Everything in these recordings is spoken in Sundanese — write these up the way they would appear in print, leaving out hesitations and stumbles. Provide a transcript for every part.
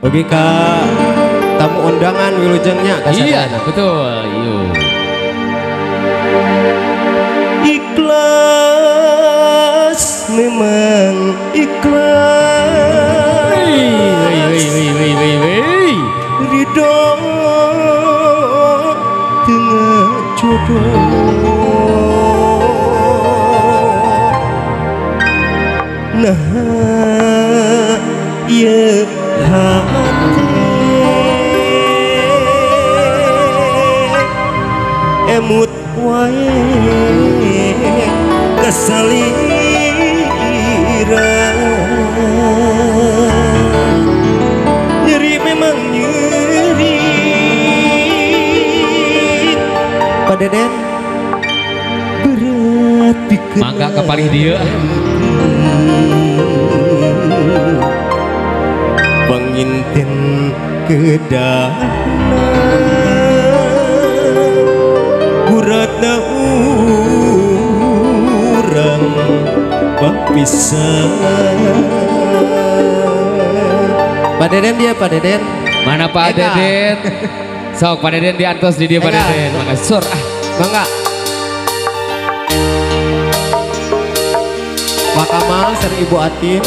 Oke ka tamu undangan wilujengnya. Iya betul. Yuk. Ikhlas memang ikhlas. Ridho tengah jodoh. Nah iya hati emut wae kasalira nyeri memang nyeri. Pak Deden berat pikiran mangga kapalih dia panginten kedahna buratna urang papisah. Pak Deden dia Pak Deden. Mana Pak Eka. Deden? Sok Pak Deden diantos di dia Pak Deden. Mangga sur ah. Mangga. Pak Kamal sareng Ibu Atin.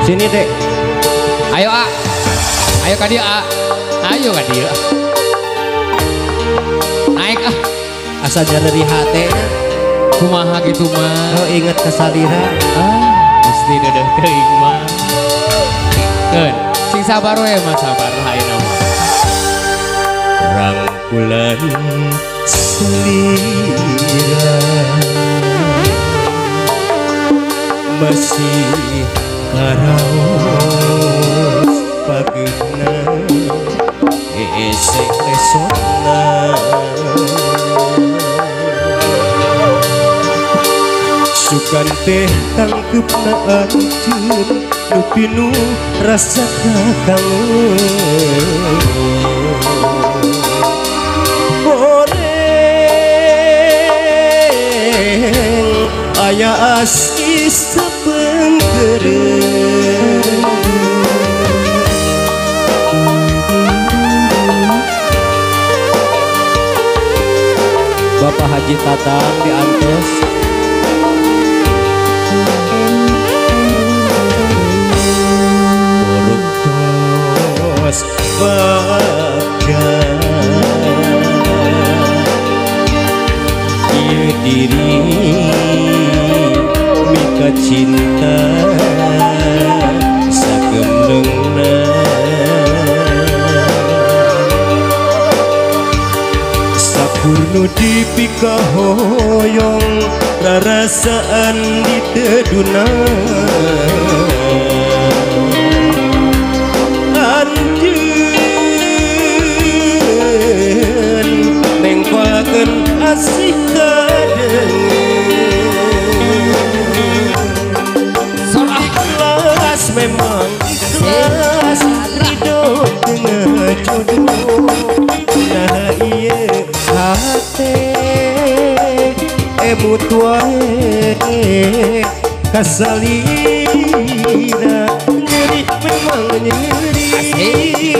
Sini dek. Ayo A. Ayo ka dieu A. Ayo ka dieu. Naik ah. Asa nyeri hate. Kumaha gitu mah. Oh inget kasalira. Ah, mesti deudeuh teuing mah. Keun, sing sabar we mah sabar lah ayeuna mah. Rangkulan selira masih karaos pageuna hese lesona sukan teh tangkeupna anjeun nu pinuh rasa kangen goreng aya asih sapeungkeureuh. Bapak Haji Tatang diantos. Borok tos bagja ieu diri mika cinta sagemlengna sapurnu dipikahoyong rarasaan diteduna anjeun nengkolkeun asih kadeung. Ikhlas memang ikhlas ridho tengah jodoh. Nah ieu hate emut wae kasalira nyeri memang nyeri.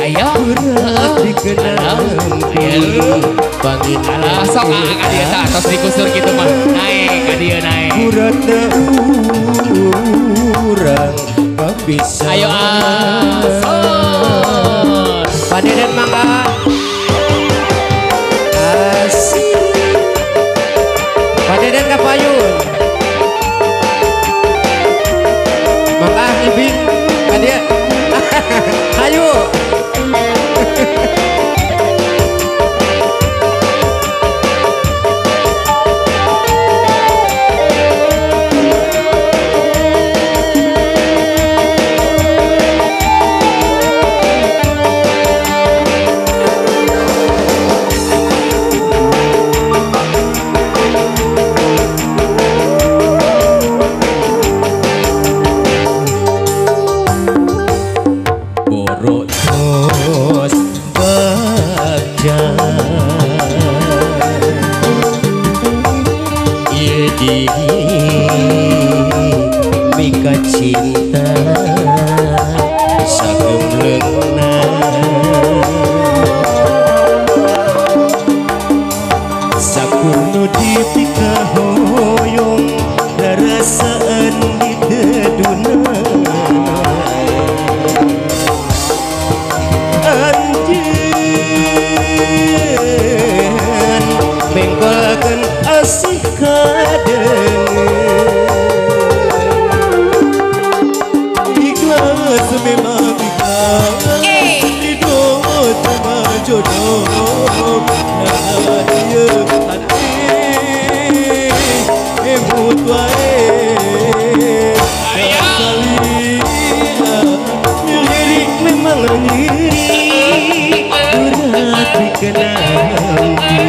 Ayo berat dikenang pangin. Alah sok ah ka dieu tah tos dikusur kitu mah. Naik ka dieu naik. Buratna urang papisah. Ayo ah. Sok. Pak Deden mangga. Asik. Pak Deden ka payun. Mangga ibing ka dieu. Ayo. Mika cinta kadenge. Ikhlas memang ikhlas, ridho sama jodoh. Nah ieu hati emut wae. Nyeri memang nyeri, berat dikenanti.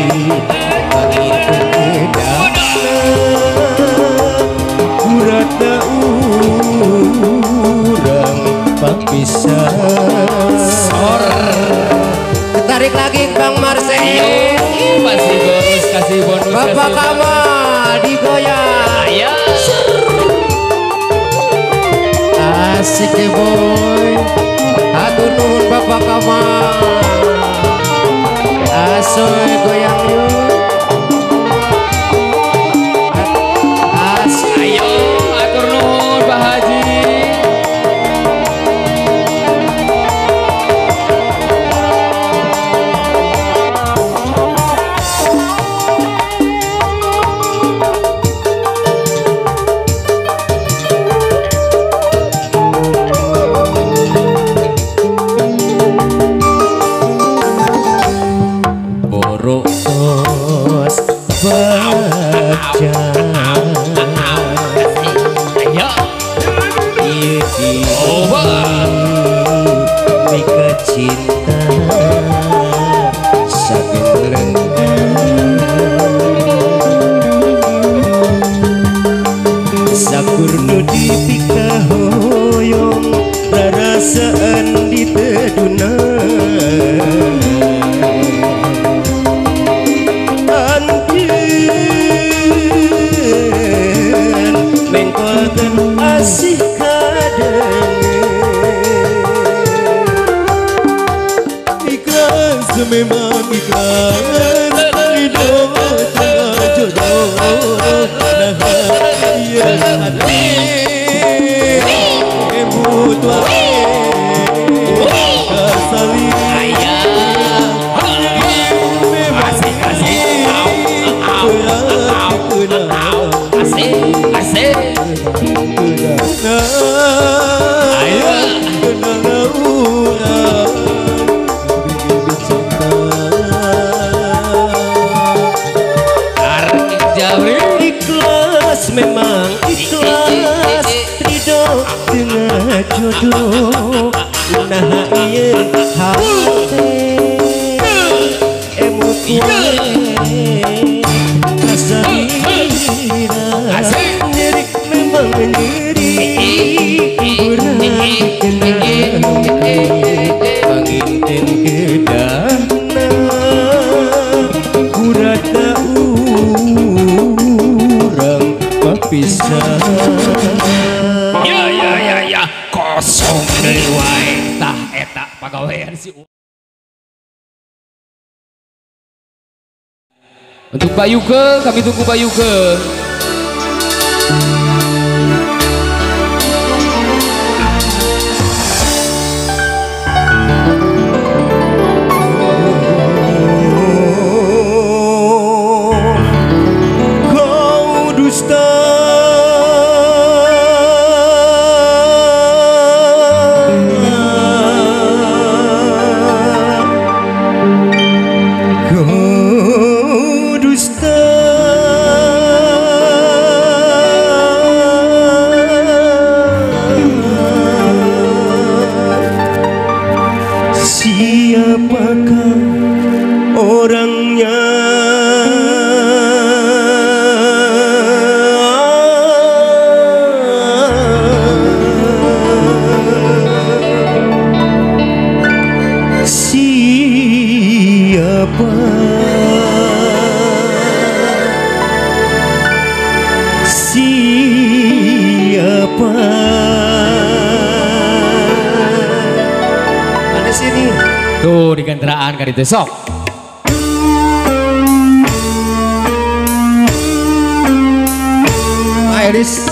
Kurata urang papisah. Tarik lagi Bang Marcel. Masih bonus, kasih bonus. Bapak Kamal digoyang. Ayo. Asik ya boy. Atur nuhun Bapak Kamal. Asoy goyang yuk. Asik. Ayo atur nuhun Pak Haji. Cinta saking sakur nu dipikahoyong rarasaan diteduna. Anjeun mengkolkeun asih kadenge. Ikhlas memang ikhlas, ridho tengah jodoh. Nah ieu hati emut wae kasalira. Asik, asik. Ayo. Ikhlas memang ikhlas, ridho dengan jodoh. Nah ieu hate emut wae kasalira. Nyeri memang nyeri, berat dikenanti. Panginten kedahna kurata urang papisah. Ya ya ya ya, kosong deui wae tah eta pagawean si. Untuk Pak Yuke, kami tunggu Pak Yuke. Kau dusta, kau dusta, siapakah orangnya? Siapa? Siapa? Ada sini. Tuh di kendaraan kan itu sok. Iris.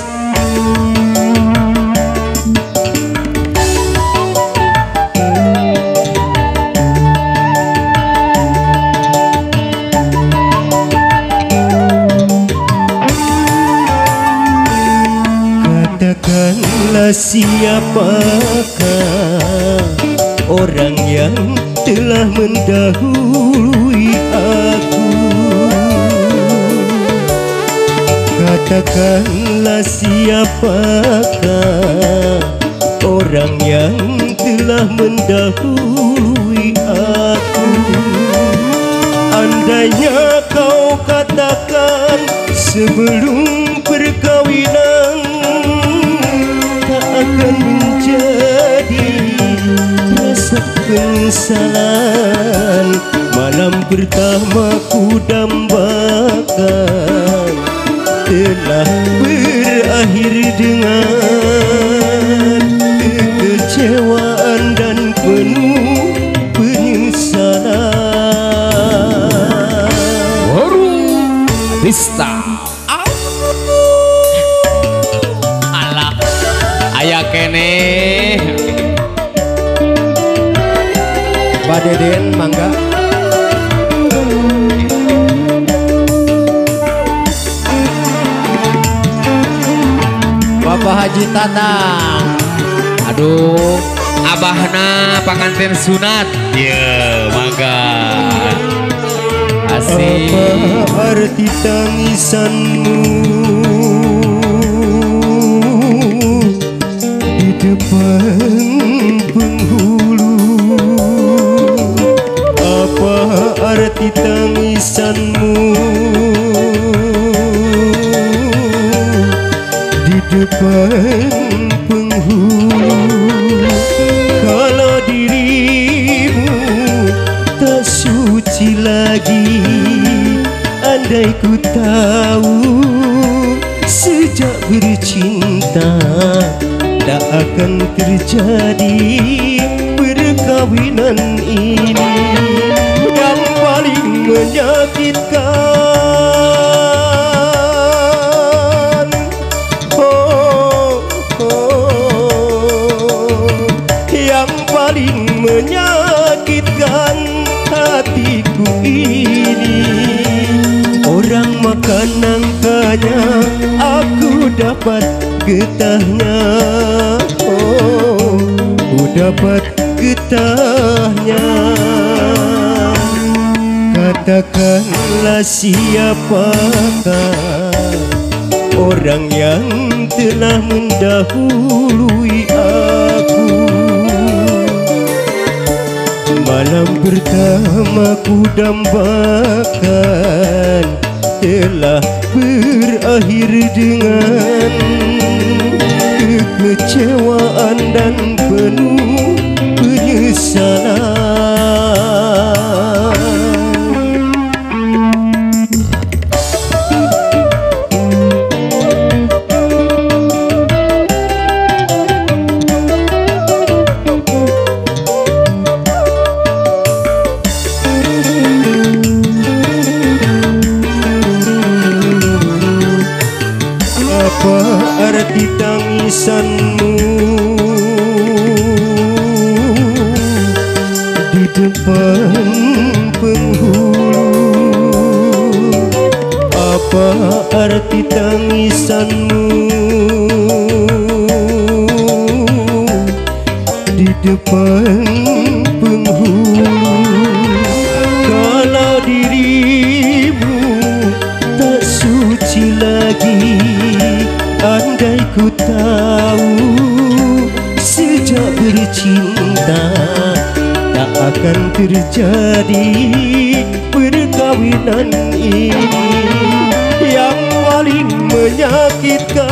Katakanlah siapakah orang yang telah mendahului aku. Katakanlah siapakah orang yang telah mendahului aku. Andainya kau katakan sebelum perkawinan, tak akan menjadi rasa penyesalan. Malam pertama ku dambakan telah berakhir dengan kekecewaan dan penuh penyesalan. Baru Rista. Alah, aya keneh. Pak Deden mangga. Bapak Haji Tatang. Aduh, abahna panganten sunat. Ye, mangga. Asik. Apa arti tangisanmu di depan penghulu? Apa arti tangisanmu di depan penghulu? Kalau dirimu tak suci lagi, andai ku tahu sejak bercinta tak akan terjadi perkawinan ini yang paling menyakitkan. Oh, oh, yang paling menyakitkan hatiku ini. Orang makan nangkanya, aku dapat getahnya. Oh, ku dapat getahnya. Katakanlah siapakah orang yang telah mendahului aku. Malam pertama ku dambakan telah berakhir dengan kekecewaan dan penuh penyesalan. Apa arti tangisanmu di depan penghulu? Apa arti tangisanmu di depan penghulu? Kalau dirimu tak suci lagi, andai ku tahu sejak bercinta tak akan terjadi perkawinan ini yang paling menyakitkan.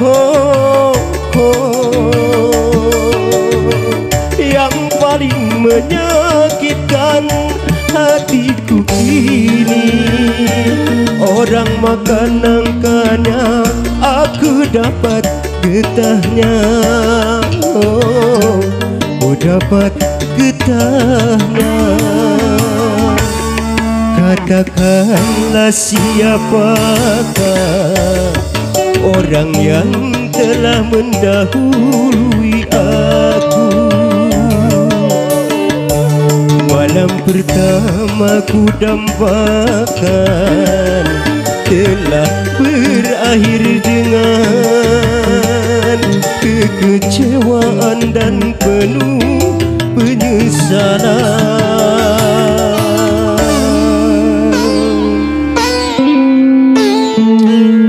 Oh, oh, yang paling menyakitkan hatiku ini. Orang makan nangkanya, aku dapat getahnya. Oh, ku dapat getahnya. Katakanlah siapakah orang yang telah mendahului aku. Malam pertama ku dambakan telah Telah berakhir dengan kekecewaan dan penuh penyesalan.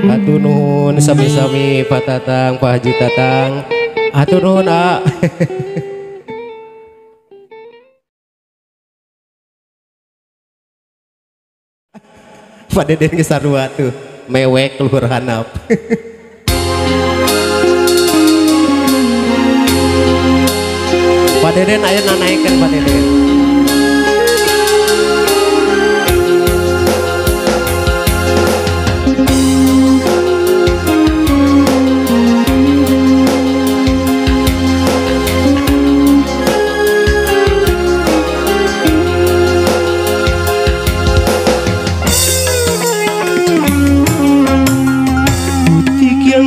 Hatur nuhun sami-sami Pak Tatang, Pak Haji Tatang. Hatur nuhun A. Pak Deden geus sarua tuh, mewek luhur handap. Pak Deden ayeuna nanaikeun Pak Deden.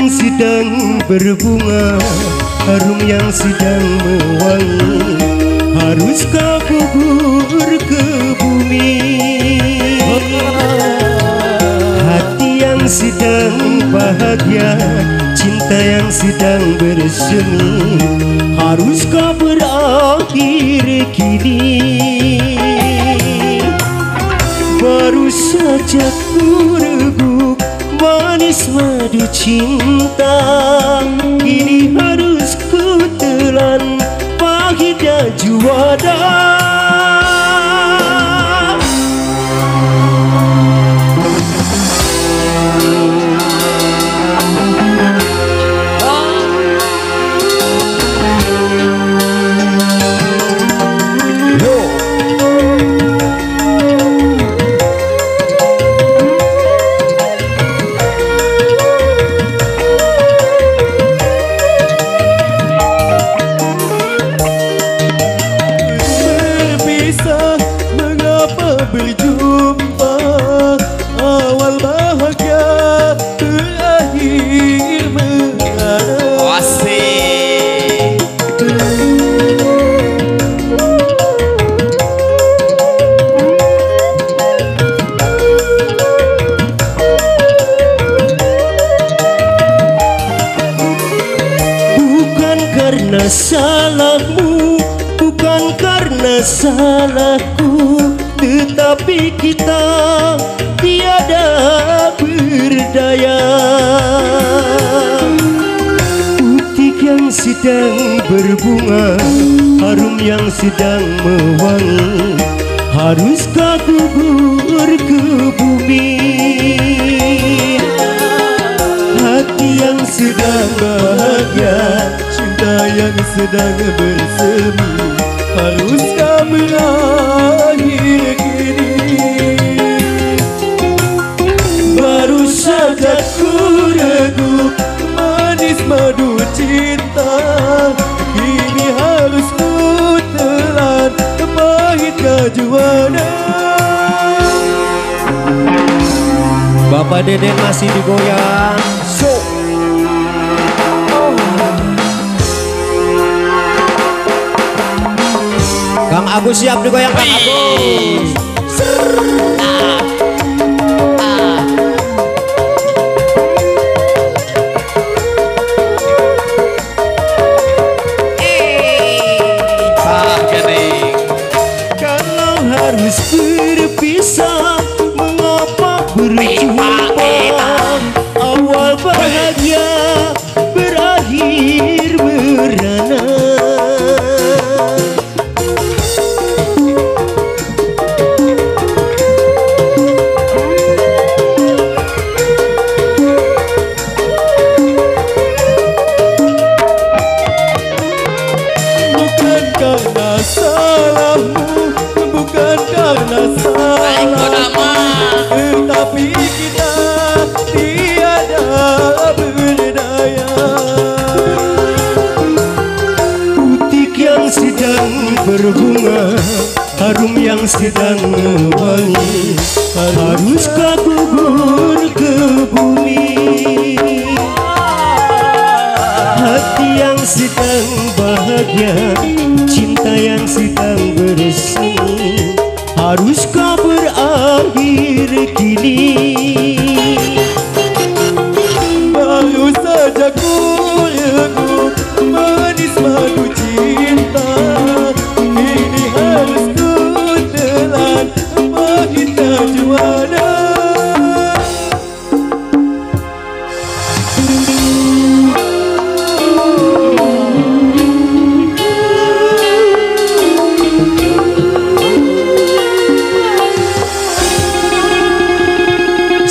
Sedang berbunga, harum yang sedang mewangi, haruskah gugur ke bumi? Hati yang sedang bahagia, cinta yang sedang bersemi, haruskah berakhir kini? Baru saja ku reguk manis madu cinta, kini harus ku telan pahitnya juada. Berjumpa awal bahagia berakhir merana. Asik. Bukan karena salahmu, bukan karena salahku, tetapi kita tiada berdaya. Putik yang sedang berbunga, harum yang sedang mewangi, haruskah gugur ke bumi? Hati yang sedang bahagia, cinta yang sedang bersemi, haruskah berakhir kini? Baru saja ku reguk manis madu cinta, kini harus ku telan pahitnya juana. Bapak Deden masih digoyang. So. Kang Agus siap digoyang Kang Agus. Kalau harus berpisah, mengapa berjumpa? Awal bahagia berakhir merana. Bukan karena salahmu, bukan karena salahku, tetapi kita tiada berdaya. Putik yang sedang berbunga, harum yang sedang mewangi, haruskah gugur ke bumi? Hati yang sedang bahagia, cinta yang sedang bersemi, haruskah berakhir kini?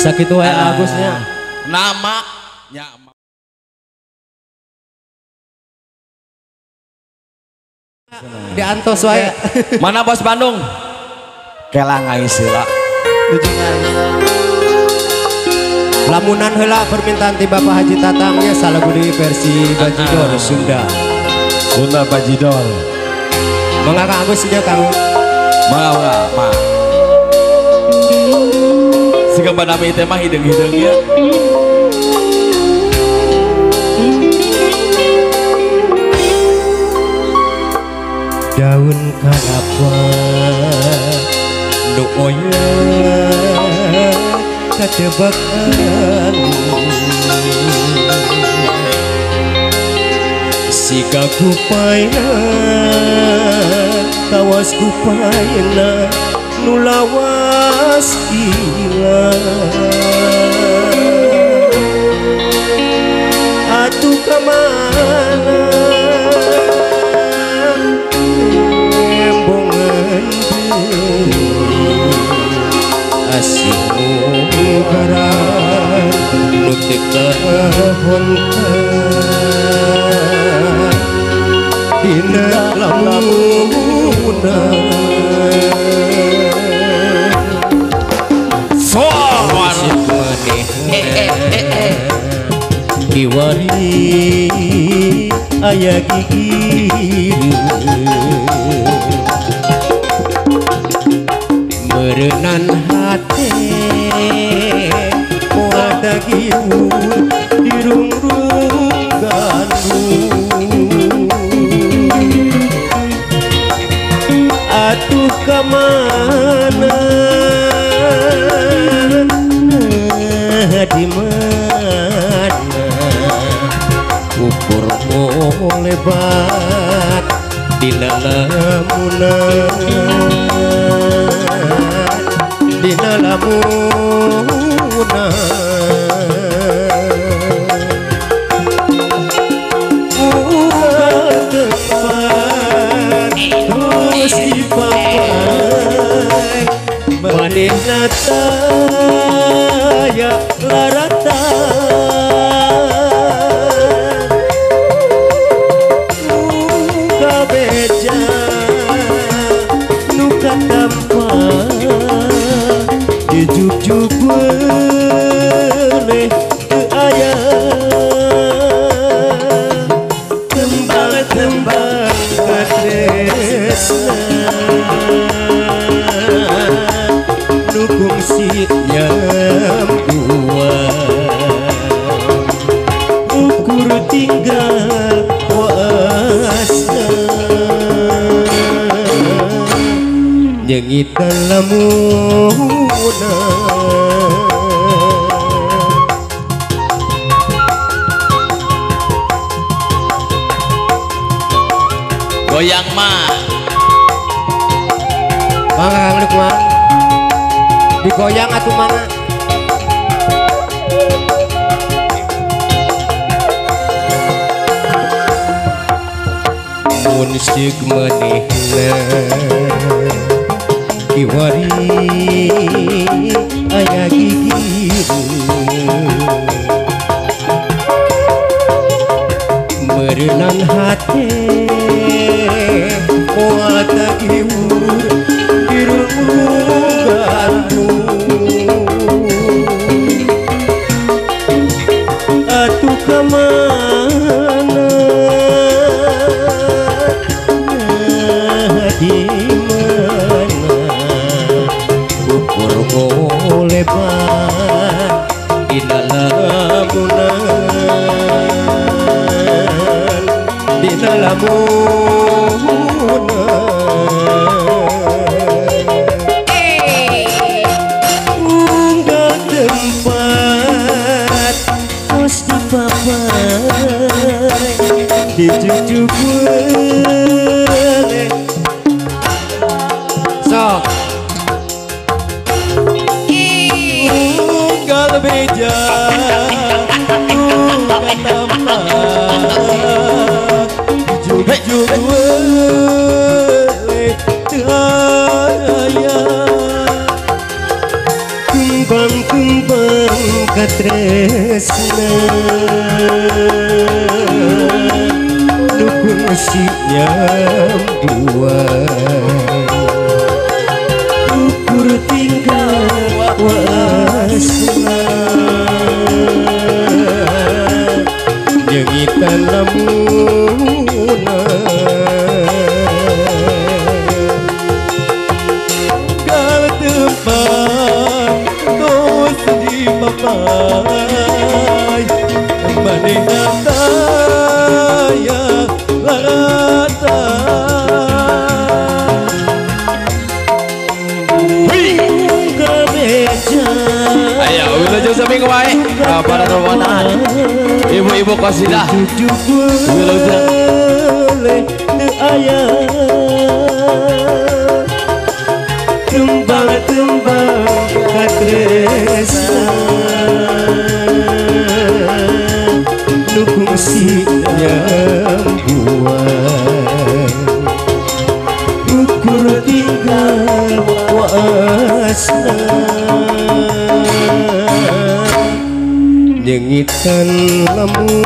Sakitu wae Agusnya. Nama nya diantos wae. Mana bos Bandung? Kela ngais heula. Lamunan heula permintaan ti Bapak Haji Tatangnya salagu deui versi Bajidor Sunda. Sunda Bajidor. Mangga Kang Agus ieu Kang. Mangga mah. Siga banami teh mah hideung-hideung ya. Daun kalapa nu oyang katebak anu siga kupaina tawas kupaina nu lawas ilang atuh kamana embongan asih ugaran nu teu kahontan dina lamunan kiwari aya gigireun meureunan hate moal tagiur dirungrung gandung atuh ka mana di mana ukur lebat dina lamunan dina lamunan ulah tempat terus dipapai manehna taya larata beja nu katampa dijugjug weleh teu aya tembang-tembang katresna nu kungsi nyambuan ukur tinggal waasna nyengitan lamunan goyang mah mangga Kang Lukman digoyang atuh mana mun seug manehna kiwari aya gigireun meureunan hate moal tagiur dirungu gandung atuh ka mana di mana ukur lebat dina lamunan dina lamunan unggal tempat tos dipapai dijugjug weleh sok unggal beja nu katampa dijugjug weleh teu aya kembang-kembang Tembang katresna nu kungsi nyambuan ukur tinggal wasna nyengitan lamuna gal tembang tos di papai manehna taya larata Ayo, wilujeng seminggu wae. Para rombongan. Ibu-ibu kosidah. Wilujeng. Teu aya tembang-tembang katresna nu kungsi nyambuan ukur tinggal wasna nyengitan lamun.